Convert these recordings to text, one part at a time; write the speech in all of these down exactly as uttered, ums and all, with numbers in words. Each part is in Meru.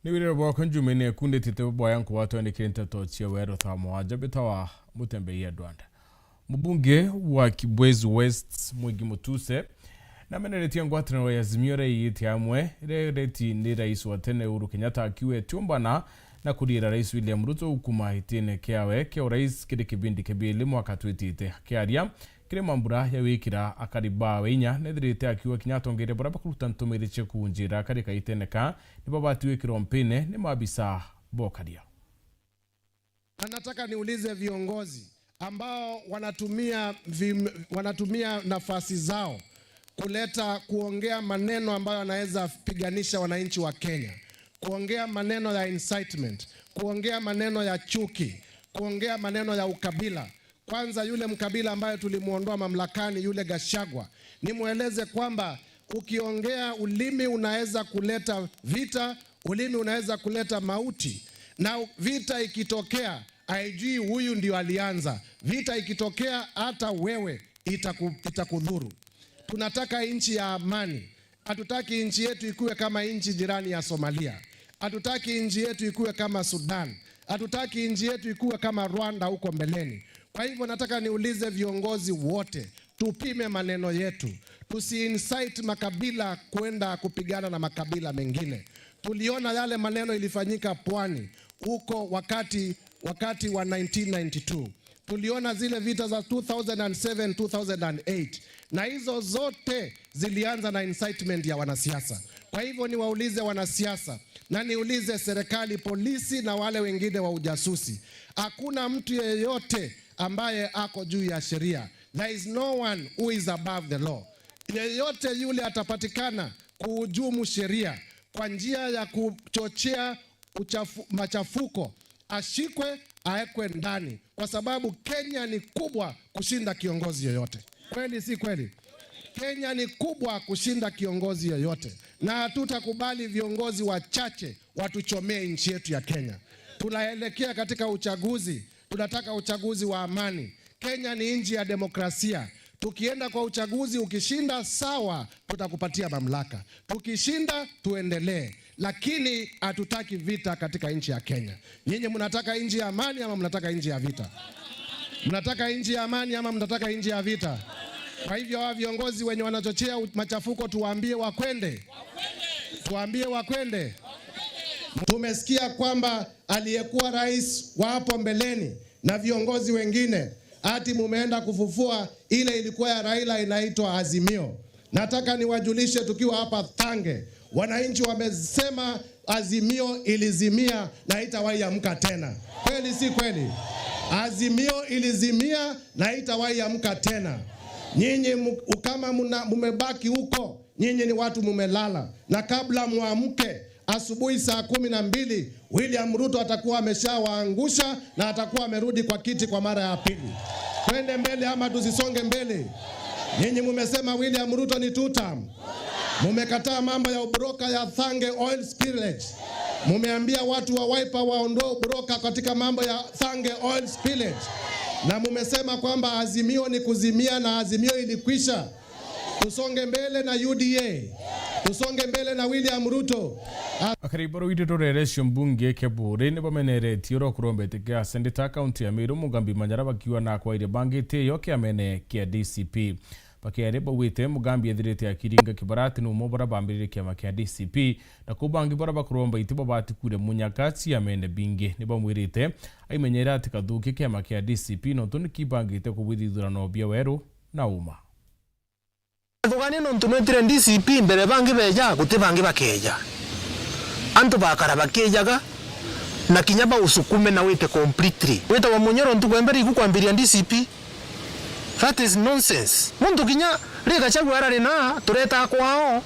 Ni wiriro bwakwa njumene kunditite bwaya nkwa twandikire nteto cia weru thaa mwanja bitawa Mutembei Edward. Mubunge wa Kibwezi West Mwengi Mutuse nameneretie ngwataniro ya Azimio iria iite amwe iria ireti ni rais wa tene Uhuru Kenyatta akiuga itiumbana na kuriira rais William Ruto kuma gitine kiawe kia urais kiri kibindi kia biili mwaka twitite. Akiaria kiri mambura ya gwikira akari bawe inya, nethirite akiuga kinya atongeria baria bakuruta ntumiri cia kunjira akari kaitene ka nibo bati gwikirwa mpine ni maabisa bokaria. Na nataka niulize viongozi ambao wanatumia vim-, wanatumia nafasi zao kuleta, kuongea maneno ambayo yanaweza piganisha wananchi wa Kenya, kuongea maneno ya incitement, kuongea maneno ya chuki, kuongea maneno ya ukabila. Kwanza, yule mkabila ambaye tulimuondoa mamlakani, yule Gachagua, nimweleze kwamba ukiongea, ulimi unaweza kuleta vita, ulimi unaweza kuleta mauti. Na u-, vita ikitokea, haijui huyu ndio alianza. Vita ikitokea, hata wewe itaku-, itakudhuru. Tunataka nchi ya amani. Hatutaki nchi yetu ikuwe kama nchi jirani ya Somalia. Hatutaki nchi yetu ikuwe kama Sudan. Hatutaki nchi yetu ikuwe kama Rwanda huko mbeleni. Kwa hivyo, nataka niulize viongozi wote, tupime maneno yetu. Tusi-incite makabila kwenda kupigana na makabila mengine. Tuliona yale maneno ilifanyika Pwani huko wakati, wakati wa nineteen ninety-two. Tuliona zile vita za two thousand and seven, two thousand and eight. Na hizo zote zilianza na incitement ya wanasiasa. Kwa hivyo, niwaulize wanasiasa na niulize serikali, polisi na wale wengine wa ujasusi, hakuna mtu yeyote ambaye ako juu ya sheria. There is no one who is above the law. Yeyote yule atapatikana kuhujumu sheria kwa njia ya kuchochea uchafu-, machafuko, ashikwe, aekwe ndani, kwa sababu Kenya ni kubwa kushinda kiongozi yoyote. Kweli si kweli? Kenya ni kubwa kushinda kiongozi yoyote, na hatutakubali viongozi wachache watuchomee nchi yetu ya Kenya. Tunaelekea katika uchaguzi, tunataka uchaguzi wa amani. Kenya ni nchi ya demokrasia. Tukienda kwa uchaguzi, ukishinda, sawa, tutakupatia mamlaka. Tukishinda, tuendelee. Lakini hatutaki vita katika nchi ya Kenya. Nyinyi mnataka nchi ya amani ama mnataka nchi ya vita? Mnataka nchi ya amani ama mnataka nchi ya vita? Kwa hivyo, hawa viongozi wenye wanachochea u-, machafuko, tuwaambie wakwende? Tuwaambie wakwende? Tumesikia kwamba aliyekuwa rais wa hapo mbeleni na viongozi wengine, ati mumeenda kufufua ile ilikuwa ya Raila inaitwa Azimio. Nataka niwajulishe, tukiwa hapa Thange, wananchi wamesema Azimio ilizimia na haitawahi amka tena. Kweli si kweli? Azimio ilizimia na haitawahi amka tena. Nyinyi mu-, kama muna-, mumebaki huko, nyinyi ni watu mumelala, na kabla muamke, asubuhi saa kumi na mbili, William Ruto atakuwa ameshawaangusha na atakuwa amerudi kwa kiti kwa mara ya pili. Twende mbele ama tusisonge mbele? Nyinyi mumesema William Ruto ni two term. Mumekataa mambo ya ubroka ya Thange oil spillage. Mumeambia watu wa Wiper waondoe ubroka katika mambo ya Thange oil spillage. Na mumesema kwamba Azimio ni kuzimia na Azimio ilikwisha. Tusonge mbele na U D A. Tusonge mbele na William Ruto. Akari barwire rureresio mbunge kia Buuri ni bameneretie uria kurombete kia seneta kaunti ya Meru Mugambi Manyara bakiuga na kwaire bangite yo kiamene kia D C P. Bakiari bauite Mugambi ethirite akiringa kibarati ni umwe baria bambiririe kiama kia D C P, na kuu bangi baria bakuromba iti babati kure munyaka ciamene bingi. Ni bamwirite aimenyere ati kathuki kiama kia D C P nontu ni kibangite kubwithithurano bia weru na uma. Thugania nontu nwitire D C P mbere bangi beja, guti bangi bakeja. Antu bakara bakijaga, na kinya bausukume na wite completely. Witawa Munyoro ntuku ya mbere iku kwambiria D C P. That is nonsense. Muntu kinya ri Gachagua arari na tureta kwao.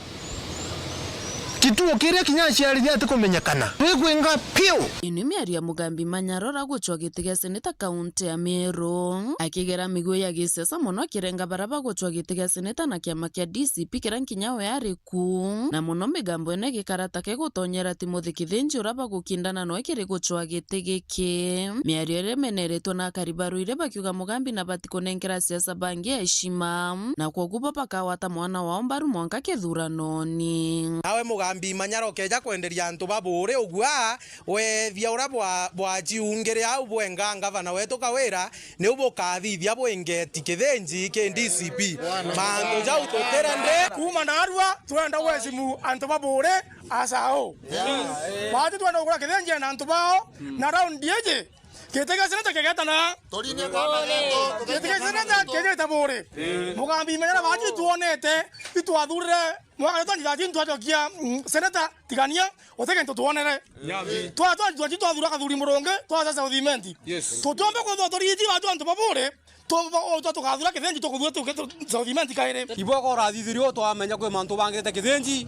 Kituo kiria kinya aciarithia atikumenyekana. Twikwinga piu. Ino miario ya Mugambi Manyara uria gucwa giti gia seneta kaunti ya Meru. Akigera miguu ya gisiasa mono akirenga baria bagucwa giti gia seneta na kiama kia D C P kiria nkinya we ari ku. Na mono migambo ino igikara ta kegutonyera Timothy Kithinji uria bagukindana noe kiri gucwa giti giki. Miario iria imeneretwe na akari ba Ruiri bakiuga Mugambi na batikunenkera siasa bangi heshima. Na kwoguo bo bakawata mwana wao mbaru mwanka kithuranoni. Nawe Mugambi Mbi Manyara ukeja kwenderia antu ba Buuri ugua, wethia uria bwa-, bwaciungire au bwenga ngavana wetu Kawira, niu bukathithia bwingeti Kithinji ki D C P. Mantu jau tutire ndi. Kuuma narua, twenda gwecimu antu ba Buuri, asao. Bati twenda kugura Kithinji na antu bao, na raundi iji, giti gia seneta kigetana. Giti gia seneta kiejete Buuri. Mugambi Manyara bati twonete, itwathurire mwaka twenty thirteen twacokia, mm, seneta Tigania, uti gintu twonere. Twa, twa, twa, twathura Kathuri Murungi, twaca South Imenti. Yes. Tutiumba kwithirwa turiti batu antu ba Buuri, tu-, ba-, o, twa tukathura Kithinji tukuthua tu, tu, South Imenti kairi. Ibo ko urathithirio twamenya kwi mantu bangirite Kithinji.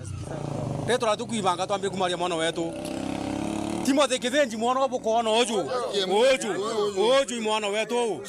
Ri turatu kwibanga twambie kumaria mwana wetu. Timothy Kithinji mwana obu kwona uju. Uju. Uju i mwana wetu.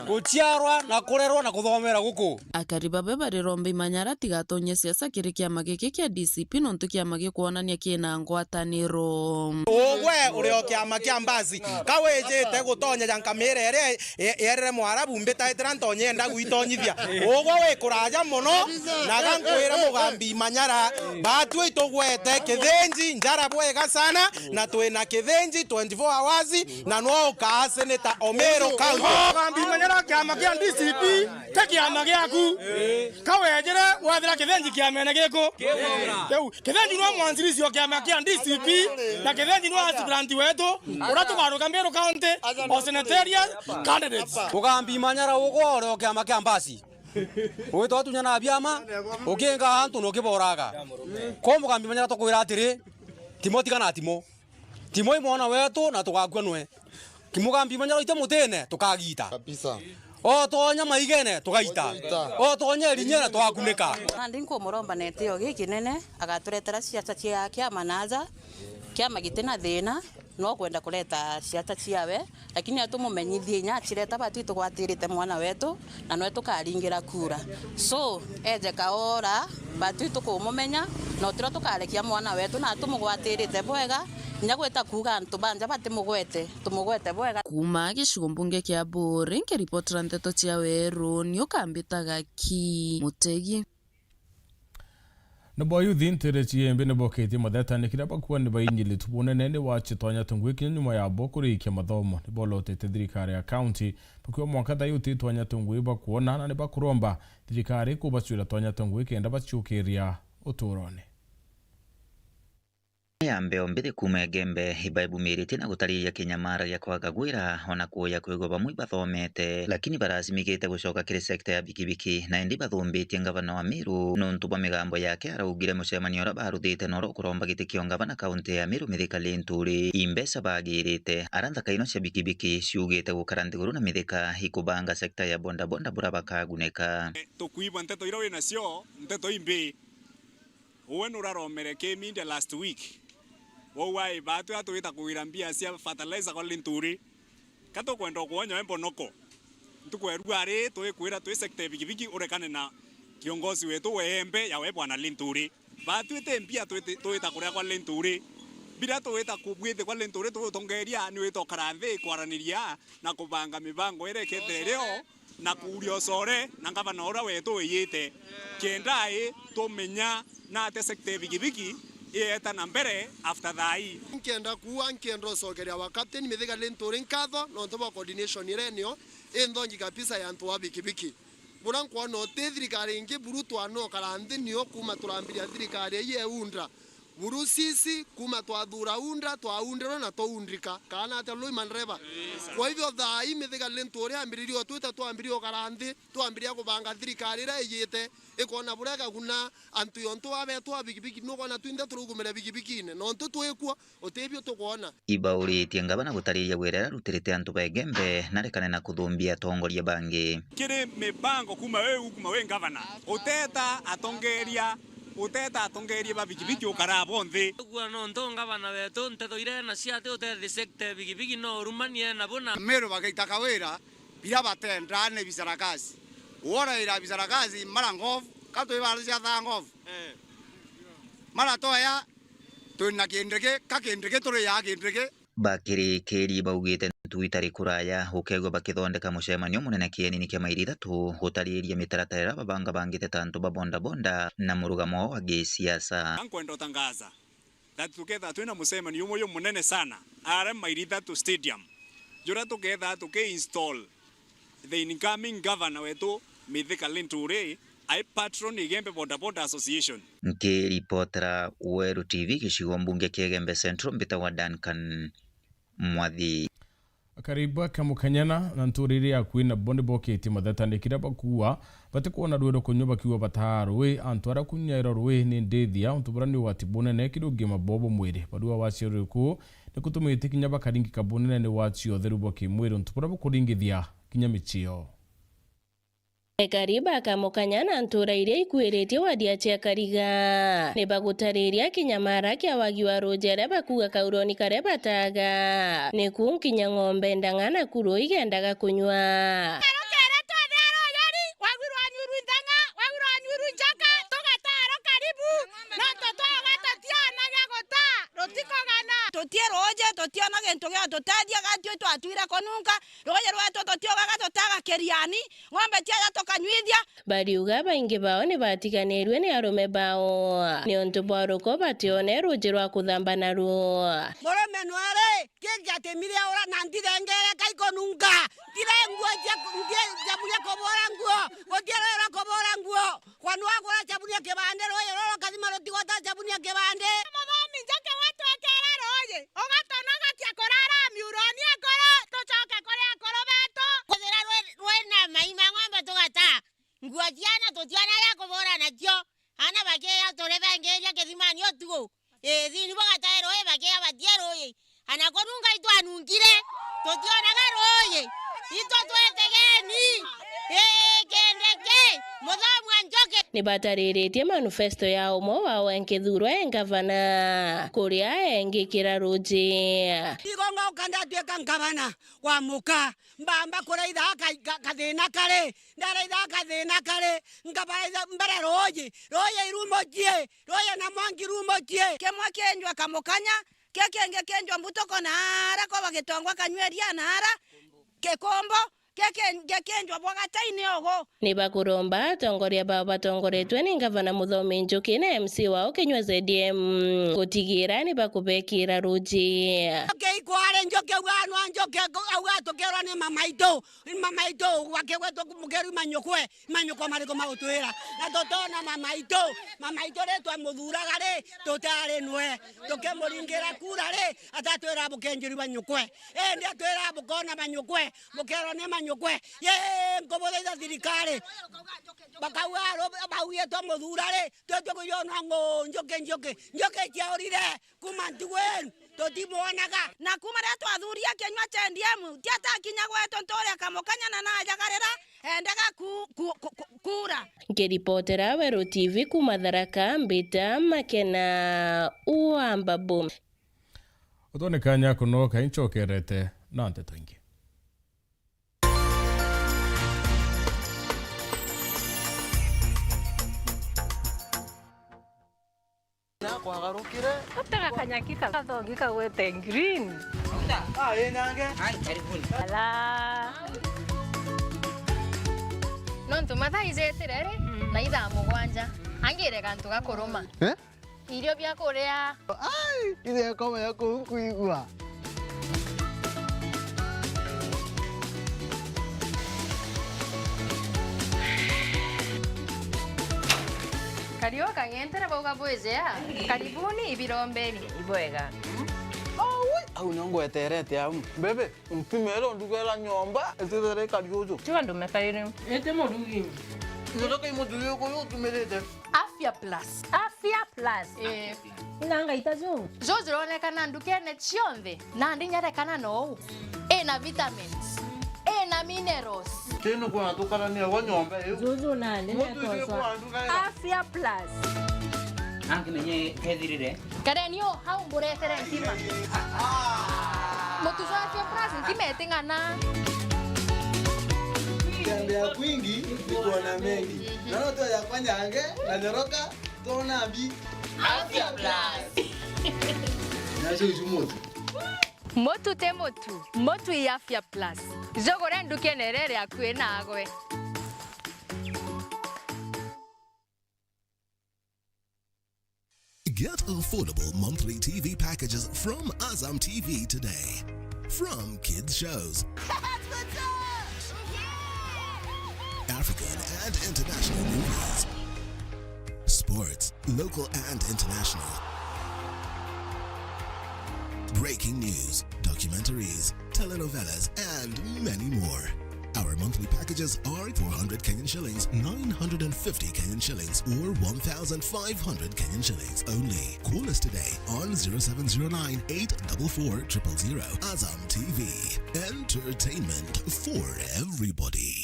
Guciarwa na kurerwa na kuthomera guku. Akari babe bariromba Imanyara atigatonye siasa kiri kiama giki kia D C P, nontu kiama gikwonania kina ngwataniro. Ugwe uri o kiama kia Mbasi, ka wijite gutonya ja nkamira iria ye-, yerere Mwarabu, mbitaitira ntonye enda gwitonyithia. Ugwe wi kuraja mono, na ga nkwire Mugambi Manyara, batwi tugwete Kithinji njara bwega sana, na twina Kithinji twenty-four hours, na nwe ukaa seneta o Meru County. Mugambi Manyara, kiama kia D C P ti kiama giaku. Ka wejire wethira Kithinji kiamene giku. Riu, Kithinji nwe mwanzilishi o kiama kia D C P, na Kithinji nwe aspirant wetu, uria tugaruka Meru County o senatorial candidates. Mugambi Manyara ugwe uri o kiama kia Mbasi. Ugwita utunya na biama, ukinga antu na ukiboraga. Ko Mugambi Manyara tukwira atiri, Timo tigana na Timo. Timo i mwana wetu na tugakua nwe. Kimugambi Manyara ite mutine, tukagita. Kabisa. O tonya maigene, tugaita. Tugaita. O tonya erinyene, tugakunika. Nandi nkumuromba na itio gikinene, agaturetera ciaca cia kiama na aja, kiama giti na thina, no kwenda kureta ciaca ciawe, lakini atumumenyithie inya acireta batwi tugwatirite mwana wetu, na nwe tukaringira kura. So, eje kaora, batwi tukumumenya, na utiro tukarekia mwana wetu, na atumugwatirite bwega, inya gwita kuuga antu banja batimugwete, tumugwete bwega. Kuuma gicigo mbunge kia Buuri, nkiripotera nteto cia Weru, ni ukambitaga ki Mutegi. Nabo yuthi ntere ciembe niboketie matheta ni kiria bakuwa ni bainyilitu bunene ni wache twanya tungwi kinya nyuma yabo kurikia mathomo. Nibolotete thirikari ya kaunti bakuwa mwanka thayu ti twanya tungwi bakuona na nibakuromba thirikari kubacwira twanya tungwi kenda baciukiria uturone. Ya mbeo mbithi kuuma Igembe, ibaibumiritie na gutariria kinyamara gia kwaga gwira, ona kuuya kwigua bamwe ibathomete, lakini baracimikite gucoka kiri sekta ya bikibiki, na indi bathumbitie ngavana wa Meru nontu bwa migambo yake araugire mucemanio uria baruthite na uria ukuromba giti kia ungavana kaunti ya Meru Mithika Linturi, imbeca bagirite. Ara nthaka ino cia bikibiki ciugite gukara nthiguru na mithika ikubanga sekta ya bodaboda bura bakagunika. Tukwigua nteto iria winacio, nteto imbi. Uwe nuraromere ki media last week. Wauga, "Ii, batwi atwita kugira mbia cia fertilizer kwa Linturi." Ka tukwenda ukwonya we mbonoko. Ntuku ya rua ri, twikwira twi sekta ya bikibiki urekane na kiongozi wetu we embe ya we bwana Linturi. Batwi ti mbia twiti-, twita kuria kwa Linturi. Biria twita kubwiti kwa Linturi tugutongeria ni wita ukara nthi kwaraniria na kubanga mibango iria ikethire irio na kuuria ucore na ngavana uria wetu wiyite. Kenda i tumenya na atia sekta ya bikibiki ieta na mbere after thaa ii. Nkienda kuuga, nkienda ucokeria wa Captain Mithiga Linturi nkatho nontu bwa coordination iria enio inthongi kabisa ya antu a bikibiki. Buria nkwona uti thirikari ingi buru twanokara nthi nio kuuma turambiria thirikari ii eunda. Buru sisi, kuuma twathura unda, twaundirwe na twaundrika, kana atia lui mandreva. Kwa hivyo, thaa ii Mithiga Linturi ambiririe o twita twambirie ukara nthi, twambiria kubanga thirikari iria iyite, ikona buria ikaguna antu yontu wa betu a bikibiki, nukona twinthe turugumire bikibikine, nontu twikuo, utibio tukwona. Ibauritie ngavana gutariria wira uria arutirite antu ba Igembe, na arekane na kuthumbia atongoria bangi. Kiri mibango kuuma wi, kuuma wi ngavana, uteta atongeria Uteta atongeria ba bikibiki ukaraa bo nthi. Gua nontu ngavana wetu nteto iria ena cia ati utethi sekta ya bikibiki no urumanie nabo na Meru bagaita kawira, biria batenda ni bisarakasi. Woraira bisarakasi mara ngovu, ka twi bara cia thaa ngovu. Eh. Mara toya, twina kindiki, ka kindiki turiyaa kindiki. Bakirikiri baugite ntu itari kuraya ukegwa bakithondeka mucemanio munene kienini kia mairi ithatu gutariria mitaratara iria babangabangite ta antu ba bodaboda na murugamo wa gisiasa. Nkwenda utangaza that tuketha twina mucemanio umwe jumunene sana aria mairi ithatu stadium, juria tuketha tuki install the incoming governor wetu Mithika Linturi, ai patron Igembe Bodaboda Association. Nkiripotera Weru T V gicigo mbunge kia Igembe Central, mbitagwa Duncan Mwathi. Akari ba Kamukanyana na ntuura iria akui nabo ni bokitie matheta ni kiria bakuua batikwona rui rwa kunyua, bakiuga bataa rui. Antu aria kunyairwa rui ni ndithia, untu buria ni ugwati bunene kiri ugima bwao bwa mwiri. Barua wacio ruriku ni kutumite kinya bakaringika bunene ni wacio utheru bwa kimwiri, untu buria bukuringithia kinya micio. Ekari ba Kamukanya na ntuura iria ikuiritie wadi ya Chiakariga ni bagutariria kinyamara kia wagi wa ruuji aria bakuuga kauroni karia bataga. Niku nkinya ng'ombe ndang'a naku ruuji igendaga kunyua. Rukere twethera ruyari, wagu rwanyu rwintang'a, wagu rwanyu rwinchoka, tugataro karibu, nontu twauga tutionaga guta, rutikogana. Tuti ruuji, tutiona gintu gia tutethia, gatui twatuire kununka, ruuji rwetu tutiugaga tutaga kiriani, ng'ombe ciaja tukanyuithia. Bariuga baingi bao ni batiganirue ni arume bao niuntu bwa ruko batione ruuji rwa kuthamba naruo. Murume nwari, ki kiatimire ura na ndirengere kai kununka. Ntire nguo cia ku-, ntie-, cia buria kubura nguo, gutie ruuji rwa kubura nguo. Kwani wagura caburia kibande, ruuji ruru rukathima rutigwata caburia kibande. Muthomi njoke watwekere ruuji, ugatonoga kia kurara miuroni akuru, tucoke kuri akuru betu. Kwithira rwi-, rwina mai ma ng'ombe tugata, nguo ciana tutiona gia kubura nacio, ana bakiya turibengiria kithimani utuku. Ii, thiini bugatae ruuji, bakiya batie ruuji. Ana kurunga itwanungire, tutionaga ruuji. Itwe twetegeni. Ii, kindi ki, muthomi wa njoke. Ni batariritie manifesto ya umwe wao enkithurwa e ngavana, kuria engikira ruuji. Igonga ukanda atuika ngavana wa muka, mbamba kuraitha ka-, ka-, kathina kari, ndaraitha kathina kari, nkabaraitha mbere ruuji, ruuji irumo cie, ruuji na mwangi rumo cie. Kimwe kienjwa Kamukanya, kia kingi kienjwa Mbutuko na ara kwa bagitongwa Kanyweria na ara Kikombo, kia kingi kienjwa bwa Gatai ni ugu. Ni bakuromba atongoria bao batongoretwe ni ngavana Muthomi Njuki na M C wao Kinyua Z D M gutigira ni bakubekira ruuji. Njuki ikware, Njuki auga anwa, Njuki auga tukerwa ni mamaitu. Mama itu, gwake gwetu mukeru manyukwe, manyukwa mariku magutwira? Na tutona mama itu, mama itu ri twamuthuraga ri, tutari nwe. Tukimuringira kura ri, atatwira bukenjiri manyukwe. Indi atwira bukona manyukwe, bukerwa ni manyukwe. Ye, nkubuthaitha thirikari. Bakauga aro, baugie twamuthura ri, twetwe kuyona ngo, Njuki, Njuki, Njuki ciaurire. Kuma ntugu inu, tutimwonaga. Na kuma riria twathuria kinyua cha N D M, ti atakinya gwetu nturia Kamukanya na najagarira, endaga ku-, ku-, ku-, ku-, kura. Nkiripotera Weru T V kuma Tharaka, mbita Makena wa Mbabu. Utwone kanya kuno kai ncokerete na nteto ingi. Na kwagarukire. Utega kanyaki ka-, gathogi kagwete green. Ah, ĩ nyange. Ala. Nontu mathaa ijetire ri, na ithaa mugwanja. Angire gantu ga kuruma. Eh? Irio bia kuria. Ai, ithe akoma ya kuu nkuigua. Kariu kang'entere bauga bwijea. Karibuni ibirombeni. Ibwega. Aui, au nio ngweterete au. Bebe, ntumire ndugera nyomba, itithere ikari uju. Tiga ndume kairi. Ite murugi. Ndio kai murugi uyu utumirite. Afya Plus. Afya Plus. Eh. Ina ngaita ju. Ju jironekana ndukene cionthe. Na ndinyerekana nou. Ina vitamins. Ina minerals. Tinu kwa tukarania wa nyomba iu. Juju nani? Mutu icio netoswa kwa nduga ira. Afya Plus. Angimenye kethirire. Kareni o hau mburetere ntima. Mutu jwa Afya Plus ntima iting'ana. Kutembea kwingi ni kuona mengi. Naona tu ya kwanyange na nyoroka, tuona mbi. Afya Plus. Nacio icu mutu. Mutu ti mutu, mutu i Afya Plus. Jugure ndukene iria iri akui naagwe. Get affordable monthly T V packages from Azam T V today. From kids shows, African and international movies, sports, local and international, breaking news, documentaries, telenovelas, and many more. Our monthly packages are four hundred Kenyan shillings, nine hundred and fifty Kenyan shillings, or one thousand five hundred Kenyan shillings only. Call us today on zero seven zero nine, eight four four, triple zero. Azam T V, entertainment for everybody.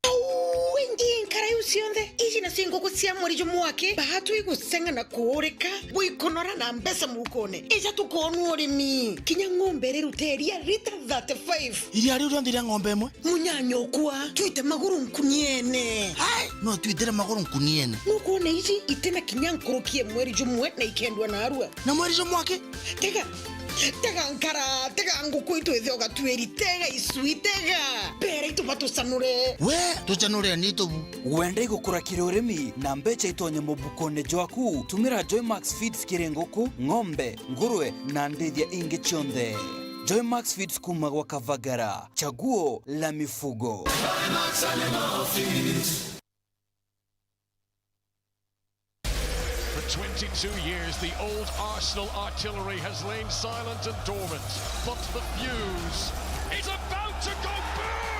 Au, ingi nkara iu cionthe, iji nacio nguku cia mweri jumwe wake, baatu iguceng'a na kuurika, buikunora na mbeca mukone. Ija tukoonua urimi. Kinya ng'ombe iriruta iria lita thirty-five. Iria riu rionthe ria ng'ombe imwe? Munyanyokwa, twite maguru nkuniene. Ai, no twitire maguru nkuniene. Nukwona iji itina kinya nkuruki ya mweri jumwe na ikendua narua. Na mweri jumwe aki? Tega, tega nkara, tega nguku itu ithe ugatuiri, tega icui, tega. Mbere itu batucanure. We, tucanure ni tubu. Wenda igukura kiri urimi na mbeca itonye mubukone jwaku? Tumira Joymax Feeds kiri nguku, ng'ombe, ngurwe na ndithia ingi cionthe. Joymax Feeds kuma gwa Kavagara, chaguo la mifugo. For twenty-two years, the old Arsenal artillery has lain silent and dormant, but the fuse is about to go boom!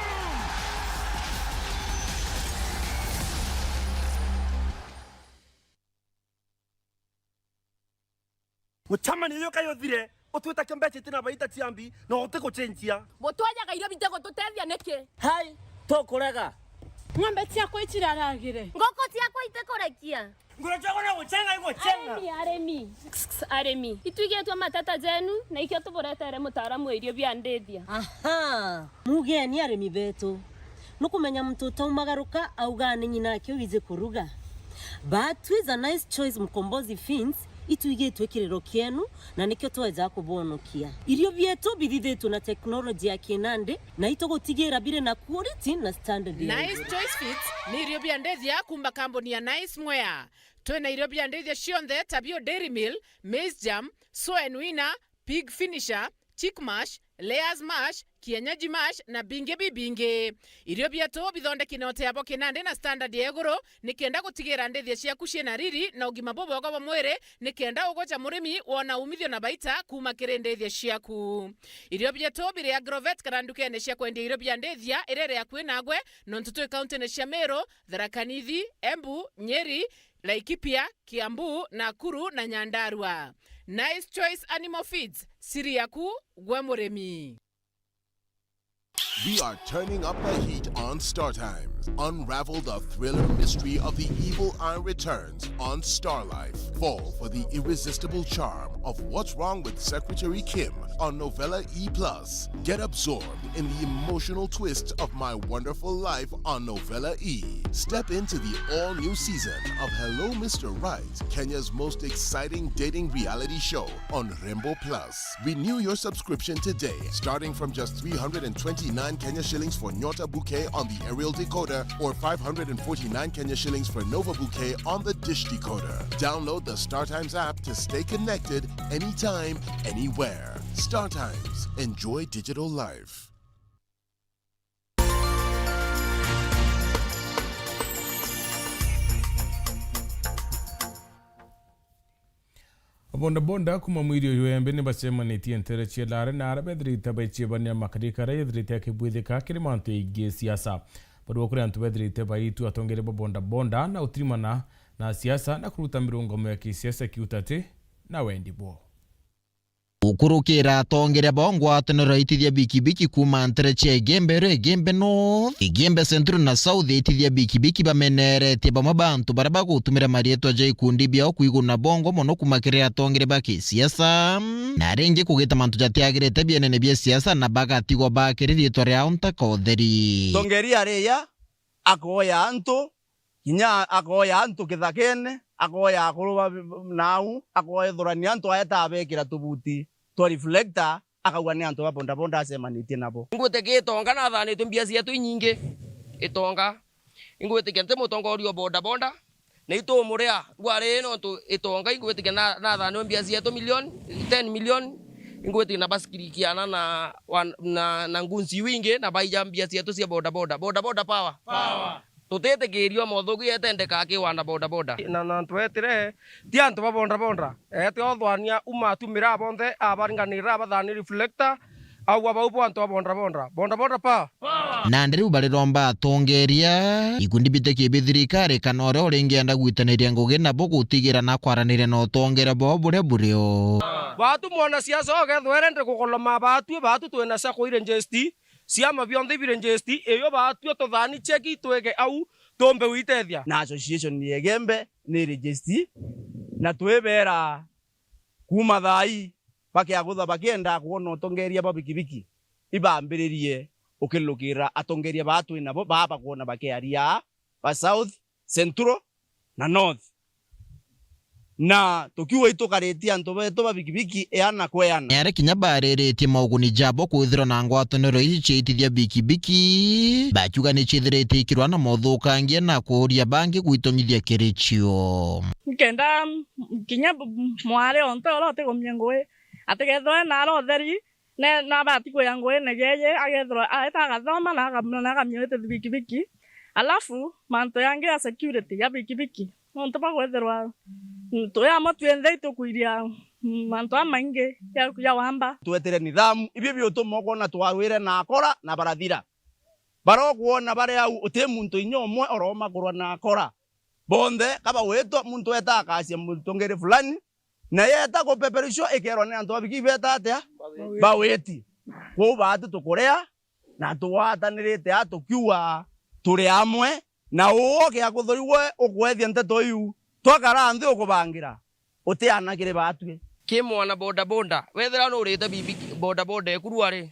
Mucemanio uyu kai uthire, utwitakia mbeca itina baita cia mbi, na utigucenjia. Butwajaga irio bitigututethia niki? Hai, tukurega. Ng'ombe ciakwa iciraragire. Nguku ciakwa itikurekia. Nguru ciakwa no gucenga igucenga. Arimi, arimi. Kss, kss, arimi. Itwigitwe mateta jenu, na ikio tuburetere mutaaramu wa irio bia ndithia. Aha. Mugeni arimi betu. Nukumenya muntu utaumagaruka augaa ni nyina ake wiji kuruga. But with a Nice Choice Mkombozi Feeds, itwigitwe kiriro kienu, na nikio tweja kubonokia. Irio bietu bithithitwe na teknoloji ya kinandi, na itugutigira biri na quality na standard ya iguru. Nice Choice Feeds ni irio bia ndithia kuma kambuni ya Nice Mwea. Twina irio bia ndithia cionthe ta bio Dairy Meal, Maize Germ, Soen Winner, Pig Finisher, Chick Mash, Layers Mash, Kienyeji Mash na bingi bibingi. Irio bietu bithondeki na utee bwa kinandi na standard ya iguru, nikenda gutigira ndithia ciaku ciina riri na ugima bubwega bwa mwiri, nikenda ugwe ja murimi wona umithio na baita kuma kiri ndithia ciaku. Irio bietu biri Agrovet kana ndukene cia kwendia irio bia ndithia iria iri akui nagwe, nontu twi kauntine cia Meru, Tharaka Nithi, Embu, Nyeri, Laikipia, Kiambu, Nakuru na Nyandarua. Nice Choice Animal Feeds, siri yaku gwe murimi. We are turning up the heat on Star Times. Unravel the thriller mystery of the evil eye returns on Star Life. Fall for the irresistible charm of What's Wrong with Secretary Kim on Novella E plus. Get absorbed in the emotional twist of My Wonderful Life on Novella E. Step into the all-new season of Hello Mister Right, Kenya's most exciting dating reality show on Rembo Plus. Renew your subscription today, starting from just three hundred and twenty-nine Kenya shillings for Nyota Bouquet on the aerial decoder or five hundred and forty-nine Kenya shillings for Nova Bouquet on the dish decoder. Download the StarTimes app to stay connected anytime, anywhere. StarTimes. Enjoy digital life. Abondabonda kuma mwiri uyu embe ni bacemanitie ntere cia Lare na aria bethirite baiciebania makarika aria yethirite akibwithika kiri mantu jaingi siasa. Barua kuri antu bethirite baitua atongeria ba bondabonda na gutirimana na siasa na kuruta mirungamo ya kisiasa kiuta ati na wendi bwao. Gukurukira atongeria bao ngwataniro ya itithia bikibiki kuuma ntere cia Igembe, Igembe North, Igembe Central na South, itithia bikibiki bameneretie bamwe ba antu baria bagutumira marietwa ja ikundi biao kwiguna bongo mono kuuma kiri atongeria ba kisiasa, na ringi kugita mantu jatiagirite bienene bia siasa na bagatigwa bakiri rietwa riao ntaka utheri. Tongeria riya akoya antu, kinya akoya antu kithakene, akoya akuru ba, nau, akoethurania antu aeta abekira tubuti twa reflector, akauga ni antu ba bodaboda acemanitie nabo. Ingwitikia Itonga nathanitwe mbia cietu inyingi. Itonga. Ingwitikia nti mutongoria o bodaboda, na itumuria rwari nontu Itonga ingwitikia na, nathanirwe mbia cietu million, ten million, ingwitikia na basikirikiana na, wan-, na, na ngunsi iu ingi, na baija mbia cietu cia bodaboda. Bodaboda power. Power. Tutitikiria mothuku yetendeka ki wana bodaboda. Na, na twetire, ti antu ba bodaboda. Ete othwania uma atumira bonthe, abaringanira, abathani reflector, augwa bau bo antu ba bodaboda. Bodaboda power. Nandi riu bariromba atongeria, ikundi bitikie bi thirikari kana uria uringienda gwitaniria ngugi nabo gutigira na kwaraniria na utongeria bwao buria burio. Batu mwanasiasa ugethwere ndi kukoloma batu, batu twina cia kuiregister, ciama bionthe ibiregister, iyo batue tuthani cheki twike au tumbe gwitethia. Na association ya Igembe ni register, na twibera kuuma thaa ii bakiagutha bakienda kwona utongeria bwa bikibiki, ibambiririe ukilukira atongeria baa twi nabo, baa bakwona bakiaria ba South, Central na North. Na tukiuga itukaritie antu betu ba bikibiki eana kweana. Ni aria kinya bariritie mauguni jabo kwithirwa na ngwataniro iji cia itithia bikibiki, bakiuga ni ciithiritie ikirwa na mothukangia na kuuria bangi gwitonyithia kiri cio. Nkenda, mm, kinya b-, mwari onte uria utigumia ngugi, atigethwe na ari utheri, ne, nabati kwija nguine jeje, agethirwa aeta agathoma na aga-, na akamia gwitithia bikibiki. Alafu, mantu yangi ya security ya bikibiki, nontu bwa kwethirwa, mm, twi amwe twinthe itukwiria, mm, mantu jamaingi ja, ja wamba. Twetire nithamu, ibio biutuma ukwona twawire na akora na barathira. Baria ukwona bari au, uti muntu inya umwe oromakurwa na akora. Bonthe, ka bagwitwa, muntu eta akacia mutongeri fulani, na yeta kupeperushwa ikerwa ni antu babiki beta atia? Bawiti. Kwou baatu tukuria na tugwatanirite a tukiuga turi amwe, na uu ukiakuthuri we ukwethia nteto iu, twakara nthi ukubangira, utiana kiri baatwi. Ki mwana bodaboda, wethira nurite bibi bodaboda eku rwari,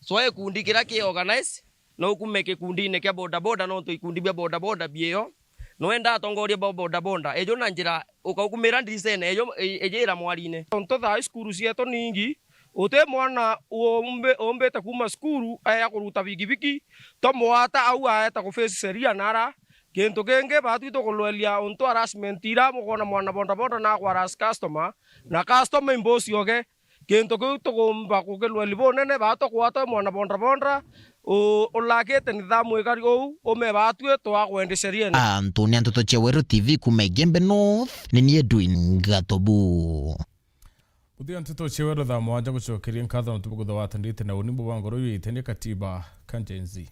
cwa gikundi kiria ki organize, no ukume gikundine kia bodaboda, nontu ikundi bia bodaboda biio. Nwenda atongoria ba bodaboda, ejo na njira ukaukumira ndiricene, ejo, e-, ejira mwarine. Tontu thaa ii cukuru cietu ningi, uti mwana umbi-, umbite kuuma cukuru aeja kuruta bikibiki, tomwata au aeta kuface sheria nara. Kintu kingi, baatwi tukulweria untu harassment ira mukwona mwana bodaboda na akwa harass customer, na customer imbosi oge. Kintu kiu tukumba kukilweli bunene, baa tukwata mwana bodaboda, u-, ulakite nithamu ikari uu, ume baatwi twakwendi sheriene. Antu ni Nteto cia Weru T V kuuma Igembe North, ni ni Edwin Gatobu. Kuthia Nteto cia Weru thaa mwanja gucokeria nkatho nontu bwa kwithirwa watanirite na uni bwa ngoro yu itenia katiba ka Gen Z.